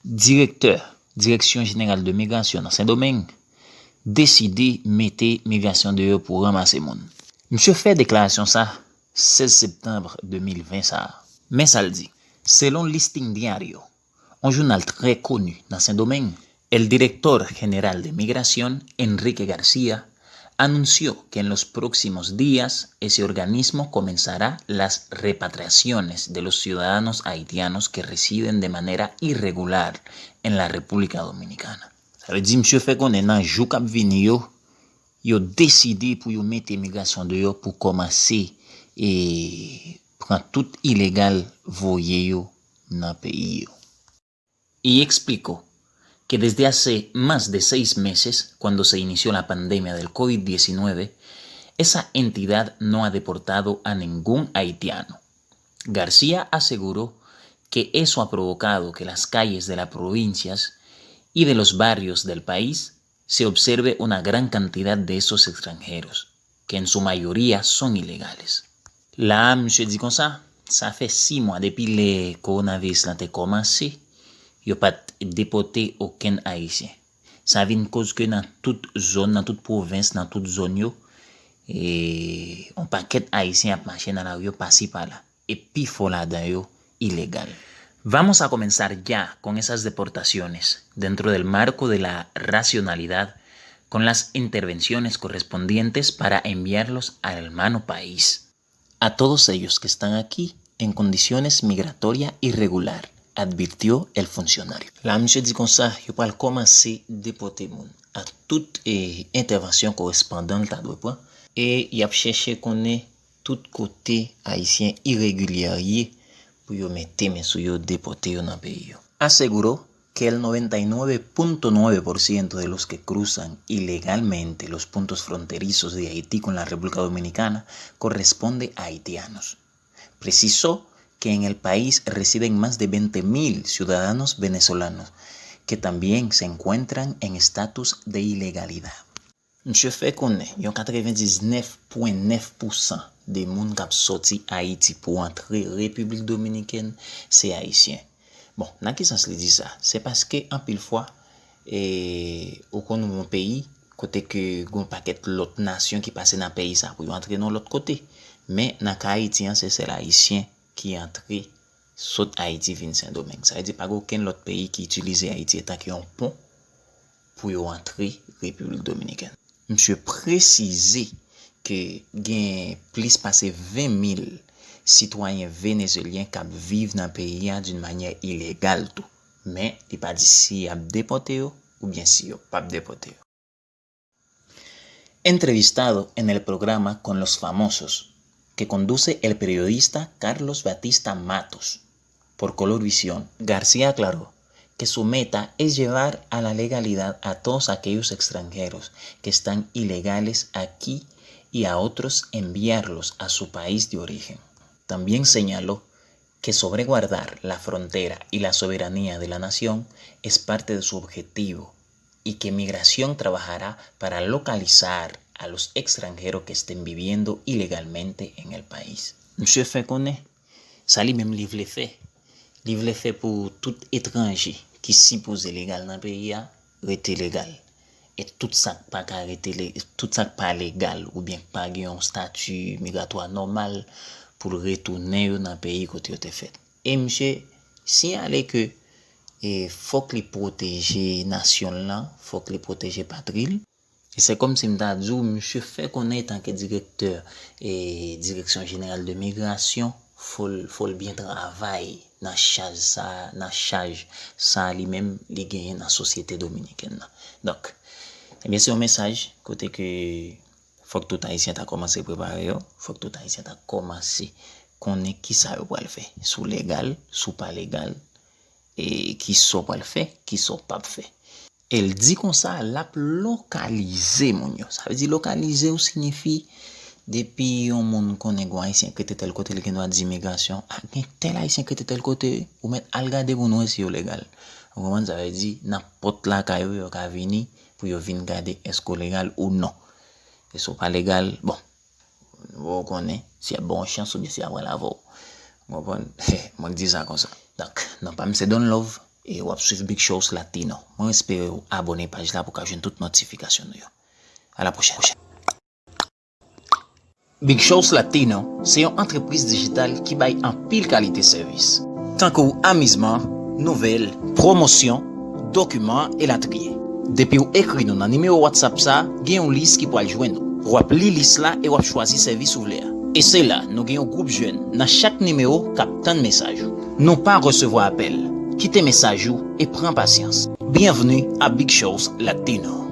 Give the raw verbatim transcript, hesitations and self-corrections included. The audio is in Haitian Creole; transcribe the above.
Direktè Direksyon Jeneral de Migrasyon nan Sendomeng deside mete migrasyon deyò pou ranmase moun. Misye fè deklarasyon sa sèz septanm de mil ven sa a. Men sa l di, selon Listín Diario, yon jounal trè koni nan Sendomeng, el director general de Migración, Enrique García, anunció que en los próximos días ese organismo comenzará las repatriaciones de los ciudadanos haitianos que residen de manera irregular en la República Dominicana. Sa vle di, misye fè konnen nan jou k ap vini yo, yo deside pou yo mete migrasyon deyò pou kòmanse e pran tout ilegal voye yo nan peyi yo. Y explicó que desde hace más de seis meses, cuando se inició la pandemia del covid diecinueve, esa entidad no ha deportado a ningún haitiano. García aseguró que eso ha provocado que las calles de las provincias y de los barrios del país se observe una gran cantidad de esos extranjeros, que en su mayoría son ilegales. La a, misye di konsa, sa fè sis mwa depi lè kowonaviris lan te kòmanse, yo pa t depòte okenn Ayisyen. Sa vin koz ke nan tout zòn, nan tout pwovens, nan tout zòn yo, e, yon pakèt Ayisyen ap mache nan lari yo pasi pala, e pifò ladan yo ilegal. Vamos a comenzar ya con esas deportaciones dentro del marco de la racionalidad con las intervenciones correspondientes para enviarlos al hermano país. A todos ellos que están aquí en condiciones migratoria irregular, advirtió el funcionario. La misye di konsa, yo pral kòmanse depòte moun ak tout e, entèvansyon korespondan l ta dwe pran, e y ap chèche konnen tout kote Ayisyen iregilye ye pou yo mete men sou yo, depòte yo nan peyi yo. Aseguró que el noventa y nueve punto nueve por ciento de los que cruzan ilegalmente los puntos fronterizos de Haití con la República Dominicana corresponde a haitianos. Precisó que en el país residen más de veinte mil ciudadanos venezolanos que también se encuentran en estatus de ilegalidad. Misye fè konnen yon katrevendiznèf pwen nèf pousan de moun k ap sòti Ayiti pou antre Repiblik Dominikèn se Ayisyen. Bon, nan ki sans li di sa? Se paske anpil fwa, e, ou konn yon peyi kote ke gen yon pakèt lòt nasyon ki pase nan peyi sa pou yo antre nan lòt kote. Men nan ka Ayiti an, se sèl Ayisyen ki antre sot Ayiti vin Sendomeng. Sa vle di pa gen okenn lòt peyi ki itilize Ayiti antanke yon pon pou yo antre Repiblik Dominikèn. Misye presize ke gen plis pase ven mil sitwayen venezuelyen k ap viv nan peyi a d'une manière illégale tou. Men li pa di si y ap depòte yo oubyen si yo p ap depòte yo. Entrevistado en el programa Con los Famosos, que conduce el periodista Carlos Batista Matos, por Colorvisión, García aclaró que su meta es llevar a la legalidad a todos aquellos extranjeros que están ilegales aquí y a otros enviarlos a su país de origen. También señaló que sobreguardar la frontera y la soberanía de la nación es parte de su objetivo y que Migración trabajará para localizar a los extranjeros que estén viviendo ilegalmente en el país. Misye fè konnen sa li menm li vle fè. Li vle fè pou tout etranje ki sipoze legal nan peyi a rete legal. E tout sa k pa ka rete le-, tout sa k pa legal oubyen k pa gen yon stati migratwa nòmal pou l retounen yo nan peyi kote yo te fèt. E misye siyale ke, e, fòk li pwoteje nasyon l lan, fòk li pwoteje patri l. E se kòmsi m ta di w, misye fè konnen etanke direktè, e, Dirección General de Migración, fò l, fò l byen travay nan chaj sa, nan chaj sa li menm li genyen nan sosyete dominikèn nan. Donk, ebyen, se yon mesaj kote ke fòk tout Ayisyen ta kòmanse prepare yo, fòk tout Ayisyen ta kòmanse konnen kisa yo pral fè, si w legal, si w pa legal, e kisa w pral fè, kisa w p ap fè. E l di konsa, l ap lokalize moun yo. Sa vle di lokalize yo siyifi depi yon moun konnen gen yon Ayisyen k rete tèl kote, li gen dwa di migrasyon, a, gen tèl Ayisyen k rete tèl kote, ou mèt al gade moun ou wè si yo legal. Ou konprann? Sa vle di, nan pòt lakay ou, yo ka vini pou yo vin gade èske w legal ou non. E si w pa legal, bon, ou konnen, si y ap ba w chans oubyen si y ap pral avè w. Ou konprann? Mwen k di sa konsa. Donk, non pa m se Don Love, e w ap swiv Big Shows Latino. Mwen espere w abòne paj la pou w ka jwenn tout notifikasyon nou yo. A la pwochèn. Big Shows Latino se yon antrepriz dijital ki bay anpil kalite sèvis, tankou amizman, nouvèl, pwomosyon, dokiman, elatriye. Depi w ekri nou nan nimewo WhatsApp sa, gen yon lis ki pral jwenn ou. W ap li lis la e w ap chwazi sèvis ou vle a. E se la, nou gen yon gwoup jèn nan chak nimewo k ap tann mesaj ou. Nou pa resevwa apèl. Kite mesaj ou e pran pasyans. Byenvni a Big Shows Latino.